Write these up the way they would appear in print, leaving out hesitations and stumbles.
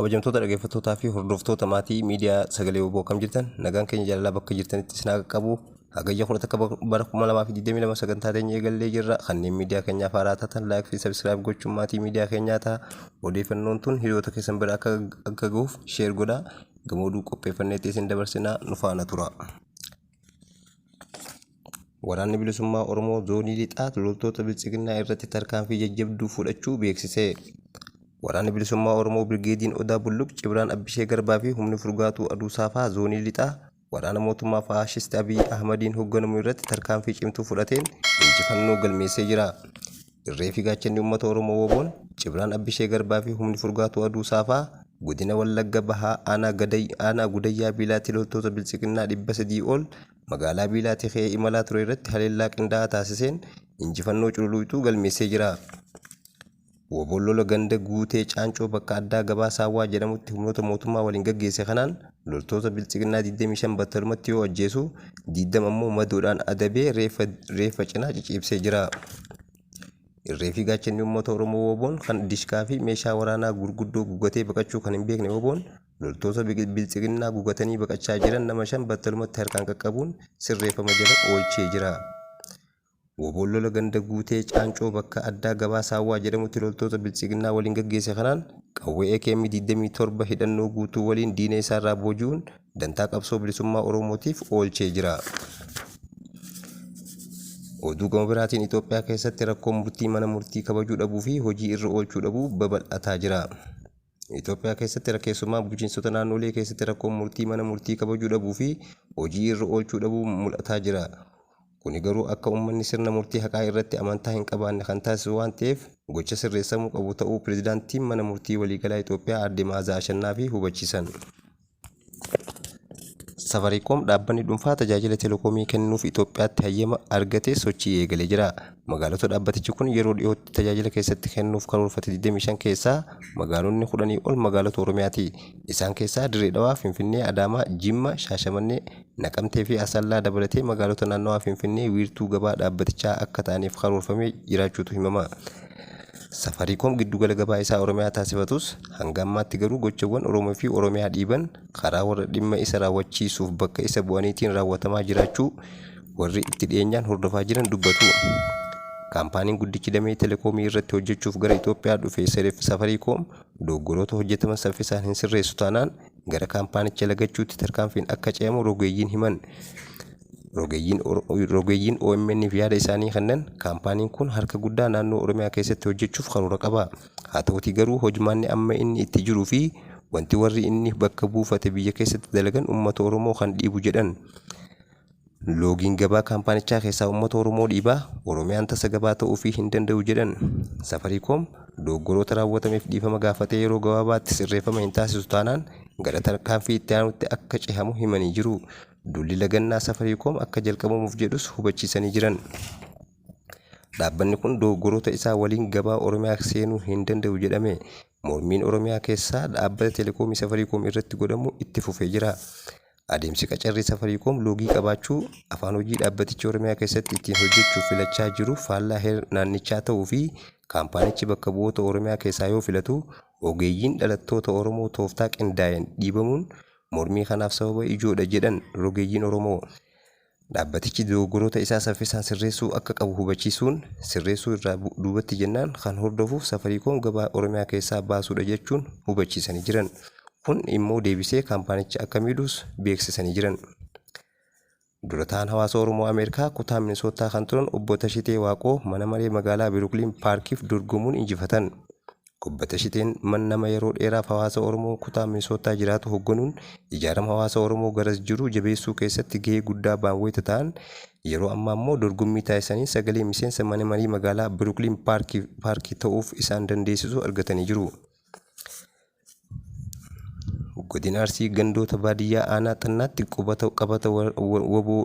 Kabajamtoota dhaggeeffattootaa fi hordoftoota maatii miidiyaa Sagalee WBO akkam jirtan? Nagaan keenya jaalalaa bakka jirtanitti isin haa qaqqabu. Hagayya 11 bara 2022 sagantaa teenya eegallee jirra. Kanneen miidiyaa keenyaaf haaraa taatan like fi subscribe gochuun maatii miidiyaa keenyaa ta'a. Odeeffannoon tun hiriyoota keessan bira akka akka gahuuf share godhaa. Gama oduu qopheeffanneetti isin dabarsinaa nu faana tura. Waraanni Bilisummaa Oromoo Zoonii Lixaa loltoota Biltsiginnaa irratti tarkaanfii jajjabduu fudhachuu beeksise. Waraanni Bilisummaa Oromoo Birgeediin Odaa Bulluq Cibraan Abbishee Garbaa fi humni furgaatuu Aduu Saafaa Zoonii Lixaa waraana mootummaa Faashisti Abiy Ahmadiin hogganamu irratti tarkaanfii cimtuu fudhateen injifannoo galmeessee jira. Irree fi gaachanni uummata Oromoo WBOn Cibraan Abbishee Garbaa fi humni furgaatuu Aduu Saafaa godina Wallagga Bahaa aanaa Gaday aanaa Gudayyaa Biilaatti loltoota Biltsiginnaa 300 ol magaalaa Biilaatti ka'ee imalaa ture irratti haleellaa qindaa'aa taasiseen injifannoo cululuqxuu galmeessee jira. WBOn lola ganda Guutee Caancoo bakka addaa Gabaa Saawwaa jedhamutti humnoota mootummaa waliin gaggeesse kanaan loltoota Biltsiginnaa 25 battalumatti yoo ajjeesu, 20 ammoo madoodhaan adabee reeffa reeffa cinaa ciciibsee jira. Irree fi gaachanni uummata Oromoo WBOn kan dishqaa fi meeshaa waraanaa gurguddoo gugatee baqachuu kan hin beekne WBOn loltoota Biltsiginnaa gugatanii baqachaa jiran nama 5 battalumatti harkaan qaqqabuun sirreeffama jala oolchee jira. WBOn lola ganda Guutee Caancoo bakka addaa Gabaa Saawwaa jedhamutti loltoota Biltsiginnaa waliin gaggeesse kanaan qawwee AKM 27 hidhannoo guutuu waliin diina isaarraa booji'uun dantaa qabsoo bilisummaa Oromootiif oolchee jira. Oduu gama biraatiin Itoophiyaa keessatti rakkoon murtii mana murtii kabajuu dhabuu fi hojii irra oolchuu dhabuu babal'ataa jira. Itoophiyaa keessatti keessumaa bulchiinsota naannolee keessatti rakkoon murtii mana murtii kabajuu dhabuu fi hojii irra oolchuu dhabuu mul'ataa jira. Kuni garuu akka uummanni sirna murtii haqaa irratti amantaa hin qabaanne kan taasisu waan ta'eef gocha sirreessamuu qabu ta'uu pirezidaantiin mana murtii waliigalaa Itoophiyaa aadde Ma'aazaa Ashannaafii hubachiisan. Safariikoom dhaabbanni dhuunfaa tajaajila telekoomii kennuuf Itoophiyaatti hayyama argate sochii eegalee jira. Magaalota dhaabbatichi kun yeroo dhiyootti tajaajila keessatti kennuuf karoorfate 25 keessaa magaalonni 10 ol magaalota Oromiyaati. Isaan keessaa Dirree Dhawaa, Finfinnee, Adaamaa, Jimma, Shaashamannee, Naqamtee fi Asallaa dabalatee magaalota naannawaa Finfinnee wiirtuu gabaa dhaabbatichaa akka ta'aniif karoorfamee jiraachuutu himama. Safariikoom giddugala gabaa isaa Oromiyaa taasifatus, hanga ammaatti garuu gochawwan Oromoo fi Oromiyaa dhiiban karaa warra dhimma isa raawwachiisuuf bakka isa bu'aniitiin raawwatamaa jiraachuu warri itti dhiyeenyaan hordofaa jiran dubbatu. Kaampaaniin guddichi damee telekoomii irratti hojjechuuf gara Itoophiyaa dhufe Safariikoom dogoggoroota hojjetaman saffisaan hin sirreessu taanaan gara kaampaanicha lagachuutti tarkaanfiin akka ce'amu rogeeyyiin himan. Rogeeyyiin OMN'f yaada isaanii kennan kaampaaniin kun harka guddaa naannoo Oromiyaa keessatti hojjechuuf karoora qaba. Haa ta'utii garuu hojmaanni amma inni itti jiruu fi wanti warri inni bakka buufate biyya keessatti dalagan uummata Oromoo kan dhiibu jedhan. Loogiin gabaa kaampaanichaa keessaa uummata Oromoo dhiibaa, Oromiyaan tasa gabaa ta'uufii hin danda'u jedhan. Safariikoom dogoggoroota raawwatameef dhiifama gaafatee yeroo gabaabaatti sirreeffama hin taasisu taanaan gara tarkaanfii itti aanutti akka cehamu himanii jiru. Duulli lagannaa Safariikoom akka jalqabamuuf jedhus hubachiisanii jiran. Dhaabbanni kun dogoggoroota isaa waliin gabaa Oromiyaa seenuu hin danda'u jedhame. Mormiin Oromiyaa keessaa dhaabbata telekoomii Safariikoom irratti godhamu itti fufee jira. Adeemsi qacarrii Safariikoom loogii qabaachuu, afaan hojii dhaabbatichi Oromiyaa keessatti ittiin hojjechuuf filachaa jiru faallaa heera naannichaa ta'uu fi kaampaanichi bakka bu'oota Oromiyaa keessaa yoo filatu ogeeyyiin dhalattoota Oromoo tooftaa qindaa'een dhiibamuun mormii kanaaf sababa ijoodha jedhan rogeeyyiin Oromoo. Dhaabbatichi dogoggoroota isaa saffisaan sirreessuu akka qabu hubachiisuun, sirreessuu irraa duubatti jennaan kan hordofu Safariikoom gabaa Oromiyaa keessaa baasuudha jechuun hubachiisanii jiran. Kun immoo deebisee kaampaanicha akka miidhus beeksisanii jiran. Dura ta'aan hawaasa Oromoo Ameerikaa kutaa Minisoottaa kan turan Obbo Tashitee Waaqoo mana maree magaalaa Birukliin Paarkiif dorgomuun injifatan. Obbo Tashiteen man nama yeroo dheeraaf hawaasa Oromoo kutaa Minisoottaa jiraatu hogganuun ijaarama hawaasa Oromoo garas jiru jabeessuu keessatti gahee guddaa ba'an wayita ta'an, yeroo ammaa immoo dorgommii taasisaniin sagalee miseensa mana marii magaalaa Birukliin Paarki ta'uuf isaan dandeessisu argatanii jiru. Godina Arsii gandoota baadiyyaa aanaa Xannaatti qubata qabata wbo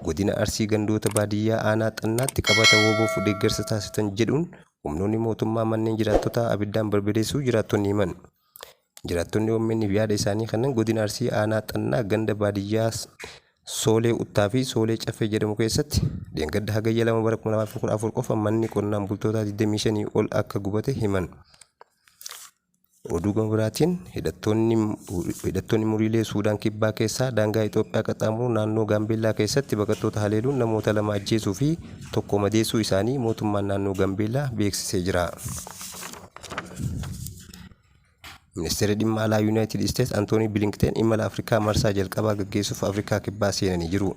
Godina Arsii gandoota baadiyyaa aanaa Xannaatti qabata WBOf deeggarsa taasiftan jedhuun humnoonni mootummaa manneen jiraattotaa abiddaan barbadeessuu jiraattonni himan. Jiraattonni OMN'f yaada isaanii kennan Godina Arsii aanaa Xannaa ganda baadiyyaa Soolee Uttaa fi Soolee Caffee jedhamu keessatti dheengadda Hagayya 2 bara 2014 qofa manni qonnaan bultootaa 25 ol akka gubate himan. Oduu gama biraatiin hidhattoonni muriilee Suudaan Kibbaa keessaa daangaa Itoophiyaa qaxxaamuruun naannoo Gaambeellaa keessatti baqattoota haleeluun namoota 2 ajjeesuu fi 1 madeessuu isaanii mootummaan naannoo Gambeellaa beeksisee jira. Ministeerri dhimma alaa Yuunaayitid Isteets Antoonii Bilinkteen imala Afrikaa marsaa jalqabaa gaggeessuuf Afrikaa Kibbaa seenanii jiru.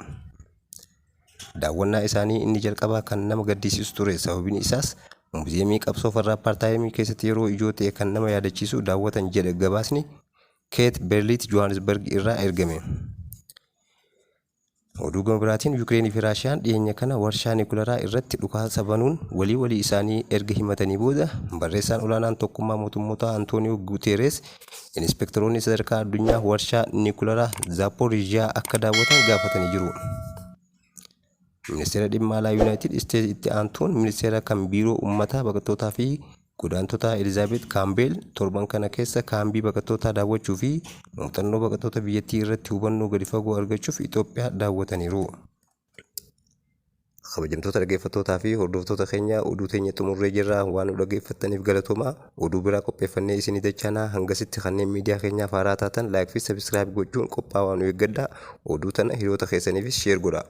Daawwannaa isaanii inni jalqabaa kan nama gaddisiisu ture, sababiin isaas Muziyeemii qabsoo farra Appaartaayimii keessatti yeroo ijoo ta'e kan nama yaadachiisu daawwatan jedha gabaasni Keet Berliit Johaanisbarg irraa ergame. Oduu gama biraatiin Yukireenii fi Raashiyaan dhiyeenya kana warshaa nikularaa irratti dhukaasa banuun walii walii isaanii erga himatanii booda barreessaan olaanaan Tokkummaa Mootummootaa Antooniyoo Guuteerees Inispeektaroonni sadarkaa addunyaa warshaa Niikularaa Zaappooriizhiyaa akka daawwatan gaafatanii jiru. Ministeera Dhimma Alaa Yuunaayitid Isteets itti aantuun ministeera kan biiroo uummataa baqattootaa fi godaantotaa Elizaabeet Kaambeel torban kana keessa kaambii baqattootaa daawwachuu fi muuxannoo baqattoota biyyattii irratti hubannoo gadi fagoo argachuuf Itoophiyaa daawwataniiru. Kabajamtoota dhaggeeffattootaa fi hordoftoota keenya oduu teenya xumurree jirra. Waan nu dhaggeeffattaniif galatoomaa. Oduu biraa qopheeffannee isinii dachaanaa. Hangasitti kanneen miidiyaa keenyaaf haaraa taatan like fi subscribe gochuun qophaa'aa nu eeggadhaa. Oduu tana hiriyoota keessaniifis share godhaa.